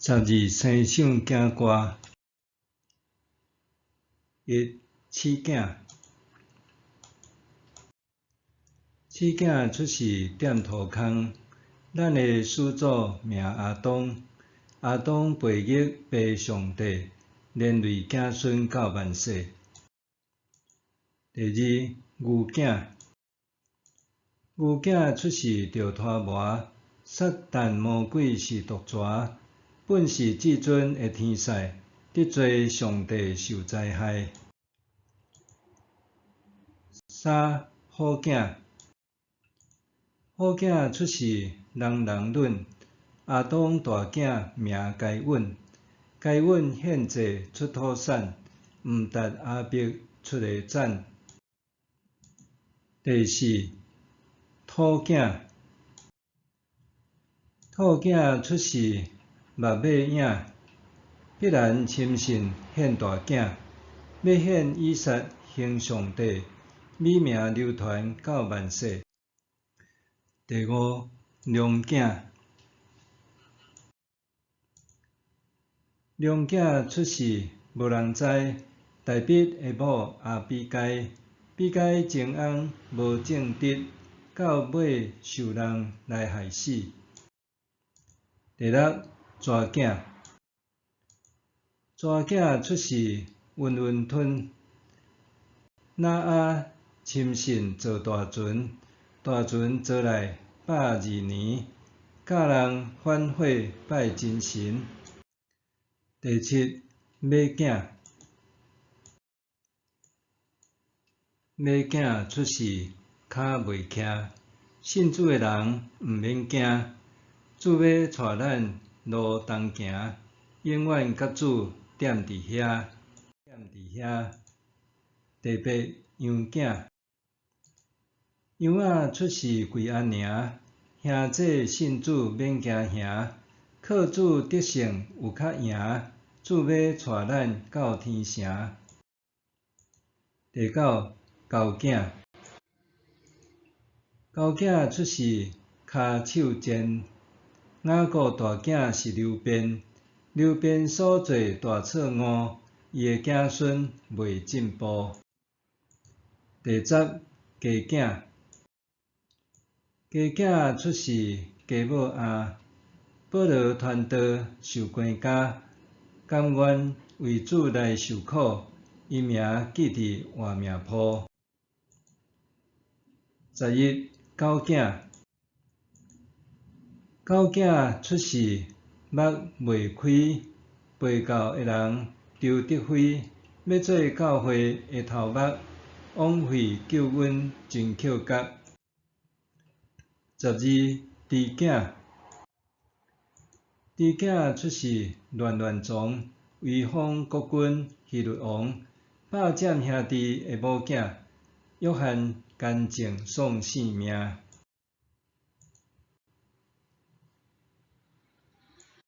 十二生肖囝歌。一、鼠囝。鼠囝出世踮塗空，咱的始祖名亞當，亞當背逆父上帝，連累子孫到萬世。第二，牛囝。牛囝出世著拖磨，撒旦魔鬼是毒蛇，本是至尊的天使，得罪上帝受災害。三、虎囝。虎囝出世人人忍，亞當大囝名該隱，該隱獻祭出土產，毋值亞伯出的讚。第四，兔囝。兔囝出世目尾影，彼蘭深信獻大囝，欲獻以撒行上帝，美名流傳到萬世。第五，龍囝。龍囝出世無人知，大衛的某亞比該，比該情翁無正直，到尾受人來害死。第六，蛇囝。蛇囝出世溫溫吞，挪亞深信造大船，大船造來120年，教人反悔拜真神。第七，馬囝。馬囝出世跤袂徛，信主的人毋免驚，主欲帶咱路同行，永遠佮主踮佇遐，踮佇遐。第八，羊囝。羊仔出世跪阿娘，兄弟信主免驚惶，靠主得勝有較贏，主欲帶咱到天城。第九，猴囝。猴囝出世跤手賤，雅各大囝是流便，流便所做大錯誤，伊的子孫袂進步。第十，雞囝。雞囝出世雞母頷，保羅傳道受關監，甘願為主來受苦，伊名記佇活命簿。11，狗囝。狗囝出世目袂開，背教的人張德輝，欲做教會的頭目，枉費救恩真抾角。12，豬囝。豬囝出世亂亂撞，威風國君希律王，霸佔兄弟的某囝，約翰乾淨喪性命。